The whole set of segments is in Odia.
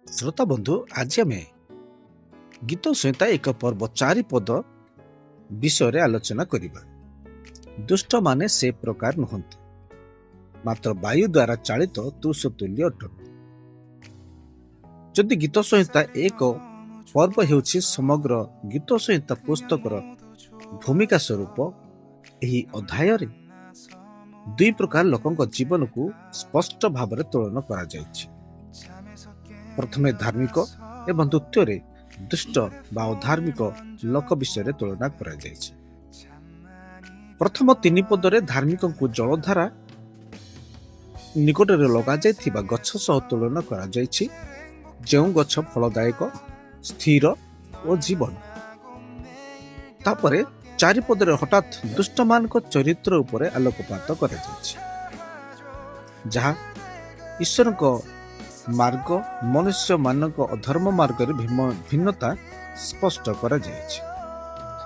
ଶ୍ରୋତା ବନ୍ଧୁ, ଆଜି ଆମେ ଗୀତ ସଂହିତା 1 ପର୍ବ 4 ପଦ ବିଷୟରେ ଆଲୋଚନା କରିବା। ଦୁଷ୍ଟମାନେ ସେ ପ୍ରକାର ନୁହନ୍ତି, ମାତ୍ର ବାୟୁ ଦ୍ୱାରା ଚାଳିତ ତୁଷ ତୁଲ୍ୟ ଅଟନ୍ତି। ଯଦି ଗୀତ ସଂହିତା 1 ପର୍ବ ହେଉଛି ସମଗ୍ର ଗୀତ ସଂହିତା ପୁସ୍ତକର ଭୂମିକା ସ୍ୱରୂପ, ଏହି ଅଧ୍ୟାୟରେ ଦୁଇ ପ୍ରକାର ଲୋକଙ୍କ ଜୀବନକୁ ସ୍ପଷ୍ଟ ଭାବରେ ତୁଳନା କରାଯାଇଛି। ପ୍ରଥମେ ଧାର୍ମିକ ଏବଂ ଦ୍ୱିତୀୟରେ ଦୁଷ୍ଟ ବା ଅଧାର୍ମିକ ଲୋକ ବିଷୟରେ ତୁଳନା କରାଯାଇଛି। ପ୍ରଥମ ତିନି ପଦରେ ଧାର୍ମିକଙ୍କୁ ଜଳଧାରା ନିକଟରେ ଲଗାଯାଇଥିବା ଗଛ ସହ ତୁଳନା କରାଯାଇଛି, ଯେଉଁ ଗଛ ଫଳଦାୟକ, ସ୍ଥିର ଓ ଜୀବନ। ତାପରେ ଚାରିପଦରେ ହଠାତ୍ ଦୁଷ୍ଟମାନଙ୍କ ଚରିତ୍ର ଉପରେ ଆଲୋକପାତ କରାଯାଇଛି, ଯାହା ଈଶ୍ୱରଙ୍କ ମାର୍ଗ ମନୁଷ୍ୟମାନଙ୍କ ଅଧର୍ମ ମାର୍ଗରେ ଭିନ୍ନତା ସ୍ପଷ୍ଟ କରାଯାଇଛି।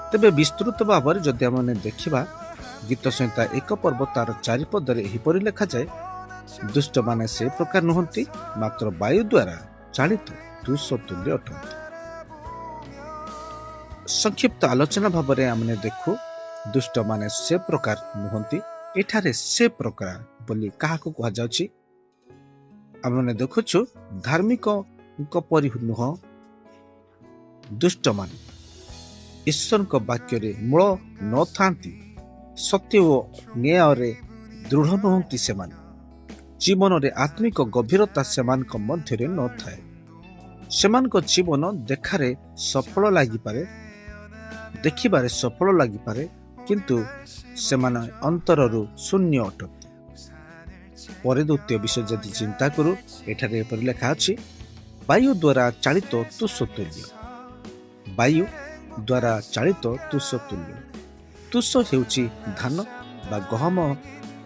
ତେବେ ବିସ୍ତୃତ ଭାବରେ ଯଦି ଆମେ ଦେଖିବା, ଗୀତ ସଂହିତା 1 ପର୍ବ ତାର ଚାରିପଦରେ ଏହିପରି ଲେଖାଯାଏ, ଦୁଷ୍ଟମାନେ ସେ ପ୍ରକାର ନୁହନ୍ତି, ମାତ୍ର ବାୟୁ ଦ୍ୱାରା ଚାଳିତ ତୁଷ ତୁଲ୍ୟ ଅଟନ୍ତି। ସଂକ୍ଷିପ୍ତ ଆଲୋଚନା ଭାବରେ ଆମେ ଦେଖୁ, ଦୁଷ୍ଟମାନେ ସେ ପ୍ରକାର ନୁହନ୍ତି। ଏଠାରେ ସେ ପ୍ରକାର ବୋଲି କାହାକୁ କୁହାଯାଉଛି? ଆମେମାନେ ଦେଖୁଛୁ, ଧାର୍ମିକଙ୍କ ପରି ନୁହଁ। ଦୁଷ୍ଟମାନେ ଈଶ୍ୱରଙ୍କ ବାକ୍ୟରେ ମୂଳ ନଥାନ୍ତି, ସତ୍ୟ ଓ ନ୍ୟାୟରେ ଦୃଢ଼ ନୁହନ୍ତି। ସେମାନେ ଜୀବନରେ ଆତ୍ମିକ ଗଭୀରତା ସେମାନଙ୍କ ମଧ୍ୟରେ ନଥାଏ। ସେମାନଙ୍କ ଜୀବନ ଦେଖାରେ ସଫଳ ଲାଗିପାରେ, ଦେଖିବାରେ ସଫଳ ଲାଗିପାରେ, କିନ୍ତୁ ସେମାନେ ଅନ୍ତରରୁ ଶୂନ୍ୟ ଅଟନ୍ତି। ପରେ ଦ୍ୱିତୀୟ ବିଷୟ ଯଦି ଚିନ୍ତା କରୁ, ଏଠାରେ ଏପରି ଲେଖା ଅଛି, ବାୟୁ ଦ୍ୱାରା ଚାଳିତ ତୁଷ ତୁଲ୍ୟ। ବାୟୁ ଦ୍ୱାରା ଚାଳିତ ତୁଷ ତୁଲ୍ୟ। ତୁଷ ହେଉଛି ଧାନ ବା ଗହମ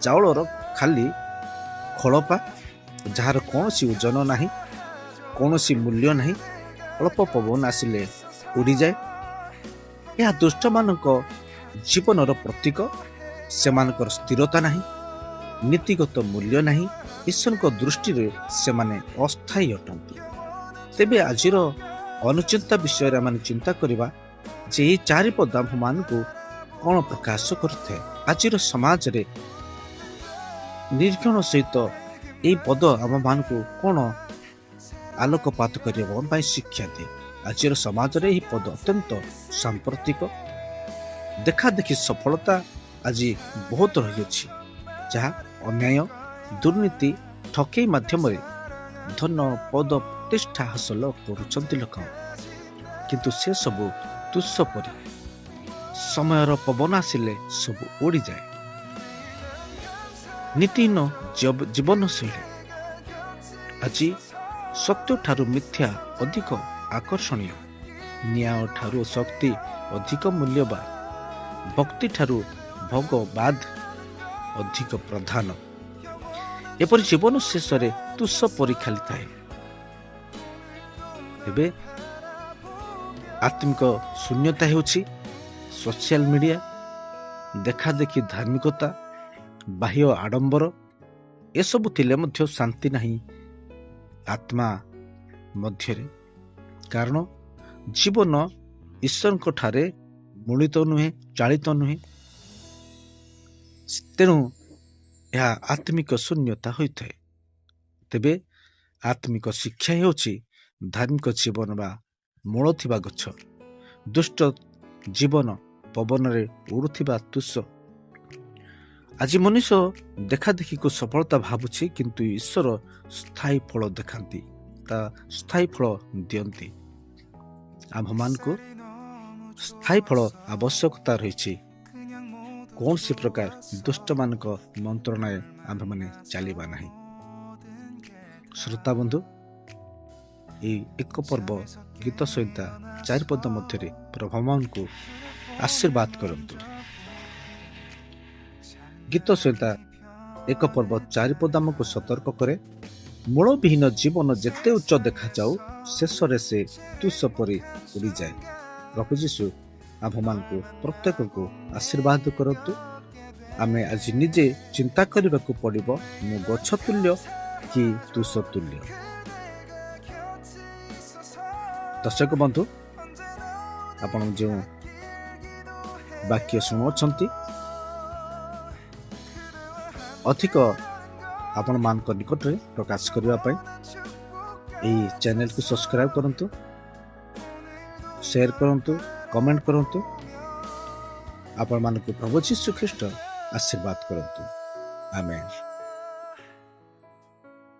ଚାଉଳର ଖାଲି ଖୋଳପା, ଯାହାର କୌଣସି ଓଜନ ନାହିଁ, କୌଣସି ମୂଲ୍ୟ ନାହିଁ। ଅଳ୍ପ ପବନ ଆସିଲେ ଉଡ଼ିଯାଏ। ଏହା ଦୁଷ୍ଟମାନଙ୍କ ଜୀବନର ପ୍ରତୀକ। ସେମାନଙ୍କର ସ୍ଥିରତା ନାହିଁ, ନୀତିଗତ ମୂଲ୍ୟ ନାହିଁ। ଈଶ୍ୱରଙ୍କ ଦୃଷ୍ଟିରେ ସେମାନେ ଅସ୍ଥାୟୀ ଅଟନ୍ତି। ତେବେ ଆଜିର ଅନୁଚିନ୍ତା ବିଷୟରେ ଆମେ ଚିନ୍ତା କରିବା ଯେ ଏହି ଚାରି ପଦ ଆମ୍ଭମାନଙ୍କୁ କ'ଣ ପ୍ରକାଶ କରିଥାଏ। ଆଜିର ସମାଜରେ ନିରୀକ୍ଷଣ ସହିତ ଏହି ପଦ ଆମମାନଙ୍କୁ କ'ଣ ଆଲୋକପାତ କରିବା ପାଇଁ ଶିକ୍ଷା ଦିଏ? ଆଜିର ସମାଜରେ ଏହି ପଦ ଅତ୍ୟନ୍ତ ସାମ୍ପ୍ରତିକ। ଦେଖାଦେଖି ସଫଳତା ଆଜି ବହୁତ ରହିଅଛି, ଯାହା ଅନ୍ୟାୟ, ଦୁର୍ନୀତି, ଠକେଇ ମାଧ୍ୟମରେ ଧନ, ପଦ, ପ୍ରତିଷ୍ଠା ହାସଲ କରୁଛନ୍ତି ଲୋକ। କିନ୍ତୁ ସେସବୁ ତୁଷ ପରି, ସମୟର ପବନ ଆସିଲେ ସବୁ ଉଡ଼ିଯାଏ। ନୀତିହୀନ ଜୀବନଶୈଳୀ। ଆଜି ସତ୍ୟଠାରୁ ମିଥ୍ୟା ଅଧିକ ଆକର୍ଷଣୀୟ, ନ୍ୟାୟ ଠାରୁ ଶକ୍ତି ଅଧିକ ମୂଲ୍ୟବାନ, ଭକ୍ତିଠାରୁ ଭୋଗବାଦ ଅଧିକ ପ୍ରଧାନ। ଏପରି ଜୀବନ ଶେଷରେ ତୁଷ ପରି ଖାଲି ଥାଏ। ଏବେ ଆତ୍ମିକ ଶୂନ୍ୟତା ହେଉଛି ସୋସିଆଲ ମିଡ଼ିଆ, ଦେଖାଦେଖି ଧାର୍ମିକତା, ବାହ୍ୟ ଆଡ଼ମ୍ବର। ଏସବୁ ଥିଲେ ମଧ୍ୟ ଶାନ୍ତି ନାହିଁ ଆତ୍ମା ମଧ୍ୟରେ, କାରଣ ଜୀବନ ଈଶ୍ୱରଙ୍କ ଠାରେ ମୂଳିତ ନୁହେଁ, ଚାଳିତ ନୁହେଁ। ତେଣୁ ଏହା ଆତ୍ମିକ ଶୂନ୍ୟତା ହୋଇଥାଏ। ତେବେ ଆତ୍ମିକ ଶିକ୍ଷା ହେଉଛି ଧାର୍ମିକ ଜୀବନ ବା ମୂଳ ଥିବା ଗଛ, ଦୁଷ୍ଟ ଜୀବନ ପବନରେ ଉଡ଼ୁଥିବା ତୁଷ। ଆଜି ମନୁଷ୍ୟ ଦେଖାଦେଖିକୁ ସଫଳତା ଭାବୁଛି, କିନ୍ତୁ ଈଶ୍ୱର ସ୍ଥାୟୀ ଫଳ ଦେଖାନ୍ତି, ତା ସ୍ଥାୟୀ ଫଳ ଦିଅନ୍ତି। ଆମ୍ଭମାନଙ୍କୁ ସ୍ଥାୟୀ ଫଳ ଆବଶ୍ୟକତା ରହିଛି। କୌଣସି ପ୍ରକାର ଦୁଷ୍ଟମାନଙ୍କ ମନ୍ତ୍ରଣାରେ ଆମ୍ଭେମାନେ ଚାଲିବା ନାହିଁ। ଶ୍ରୋତା ବନ୍ଧୁ, ଏହି 1 ପର୍ବ ଗୀତ ସଂହିତା ଚାରିପଦ ମଧ୍ୟରେ ପ୍ରଭୁମାନଙ୍କୁ ଆଶୀର୍ବାଦ କରନ୍ତୁ। ଗୀତ ସଂହିତା 1 ପର୍ବ ଚାରିପଦ ଆମକୁ ସତର୍କ କରେ, ମୂଳବିହୀନ ଜୀବନ ଯେତେ ଉଚ୍ଚ ଦେଖାଯାଉ, ଶେଷରେ ସେ ତୁଷ ପରି ଉଡ଼ିଯାଏ। ପ୍ରଭୁ ଯୀଶୁ ଆମ୍ଭମାନଙ୍କୁ ପ୍ରତ୍ୟେକଙ୍କୁ ଆଶୀର୍ବାଦ କରନ୍ତୁ। ଆମେ ଆଜି ନିଜେ ଚିନ୍ତା କରିବାକୁ ପଡ଼ିବ, ମୁଁ ଗଛ ତୁଲ୍ୟ କି ତୁଷ ତୁଲ୍ୟ? ଦର୍ଶକ ବନ୍ଧୁ, ଆପଣ ଯେଉଁ ବାକ୍ୟ ଶୁଣୁଅଛନ୍ତି, ଅଧିକ ଆପଣମାନଙ୍କ ନିକଟରେ ପ୍ରକାଶ କରିବା ପାଇଁ ଏହି ଚ୍ୟାନେଲକୁ ସବସ୍କ୍ରାଇବ୍ କରନ୍ତୁ, ସେୟାର କରନ୍ତୁ, କମେଣ୍ଟ କରନ୍ତୁ। ଆପଣମାନଙ୍କୁ ପ୍ରଭୁ ଯୀଶୁ ଖ୍ରୀଷ୍ଟ ଆଶୀର୍ବାଦ କରନ୍ତୁ। ଆମେନ୍।